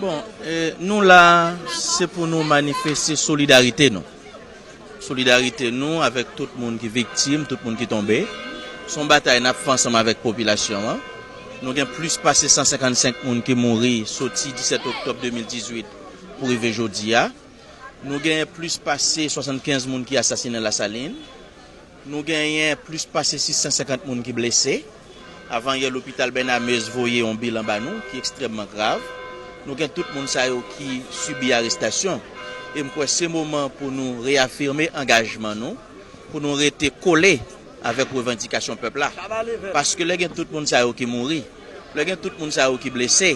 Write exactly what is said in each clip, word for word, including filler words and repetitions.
Bon, e, nou la, se pou nou manifeste solidarite nou. Solidarite nou avèk tout moun ki viktim, tout moun ki tonbe. Se yon batay n ap fè ansanm avèk popilasyon an. Nou gen plis pase san senkannsenk moun ki mouri soti disèt oktòb de mil dizuit pou rive jodi a. Nou gen plis pase swasannkenz moun ki asasinen Lasalin. Nou genyen plis pase sis san senkant moun ki blese. Avanyè, lopital Bernard Meyers voye yon bilan ba nou ki ekstrèmman grav. Nou gen tout moun sa yo ki sibi arestasyon. E m kwè se moman pou nou reyafime angajman nou, pou nou rete kole avèk revandikasyon pèp la. Paske lè gen tout moun sa yo ki mouri, lè gen tout moun sa yo ki blese,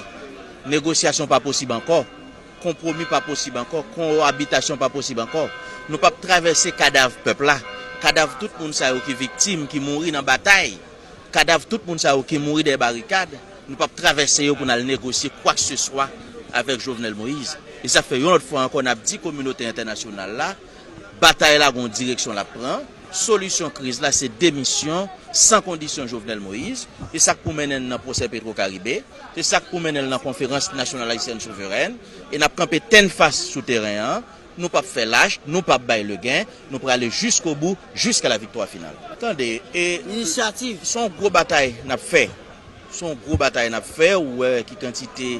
negosyasyon pa posib ankò. Konpwomi pa posib ankò, kowabitasyon pa posib ankò. Nou p ap travèse kadav pèp la, kadav tout moun sa yo ki viktim, ki mouri nan batay, kadav tout moun sa yo ki mouri dèyè barikad, nou p ap travèse yo pou n al negosye kwakseswa avèk Jovenel Moïse. E sa fè yon lòt fwa ankò n ap di kominote entènasyonal la, batay la gon direksyon l ap pran, solisyon kriz la se demisyon san kondisyon Jovenel Moïse, se sa k pou mennen n nan pwosè Petro Caribe, se sa k pou mennen l nan konferans nasyonal ayisyèn souverèn, e n ap kanpe tennfas sou teren an, nou p ap fè lach, nou p ap bay legen, nou prale jiskobou, jiska la viktwa final. Tande, e Inisyativ. Se yon gwo batay n ap fè. Se yon gwo batay n ap fè, ou wè ki kantite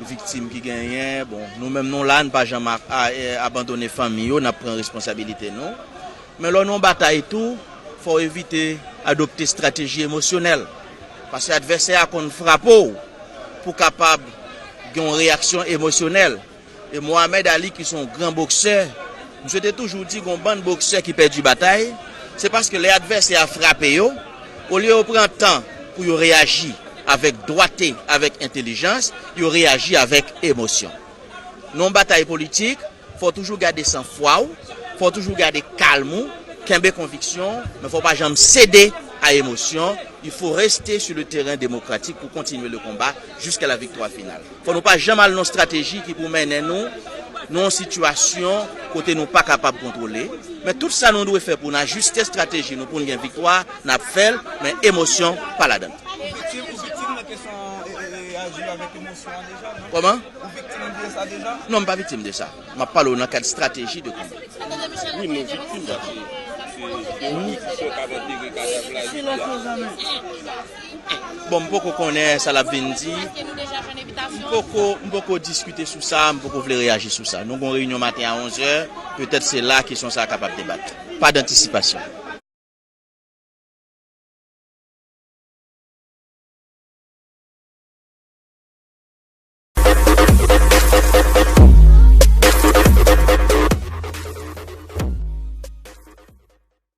viktim ki genyen. Bon, nou menm nou la, n pa janm a, a, e, abandone fanmi yo, n ap pran responsabilite nou. Men lè w nan yon batay tou, fò w evite adopte estrateji emosyonèl. Paske advèsè a konn frape w pou kapab gen yon reyaksyon emosyonèl. E Mohamed Ali, ki se yon gran boksè, misye te toujou di gon bann boksè ki pèdi batay, se paske lè advèsè a frape yo, olye yo pran tan pou yo reyaji avèk dwate, avèk entèlijans, yo reyaji avèk emosyon. Nan yon batay politik, fò w toujou gade sanfwa w, fò w toujou gade kalm ou, kenbe konviksyon w, men fò w pa janm sede a emosyon. Il faut rester sur le terrain démocratique pour continuer le combat jusqu'à la victoire finale. Fò nou pa janm al nan strateji ki pou mennen nou nan yon sitiyasyon kote nou pa kapab kontwole. Men tout sa nou dwe fè pou n ajiste estrateji nou pou n gen viktwa, n ap fè l, men emosyon pa ladan l. Ou viktim, ou viktim nan kesyon, e, e, e, aji avèk emosyon an deja, non? Kòman? Ou viktim de sa deja? Non, m pa viktim de sa. M ap pale w nan kad estrateji de konba. Wi, nou viktim, paske se, se de wi ki sot ap antere kadav la jodi a. Bon, m poko konnen sa l ap vin di. M poko, m poko diskite sou sa, m poko vle reyaji sou sa. Nou gon reyinyon maten a onz è, petèt se la kesyon sa a kapab debat. Pa dantisipasyon.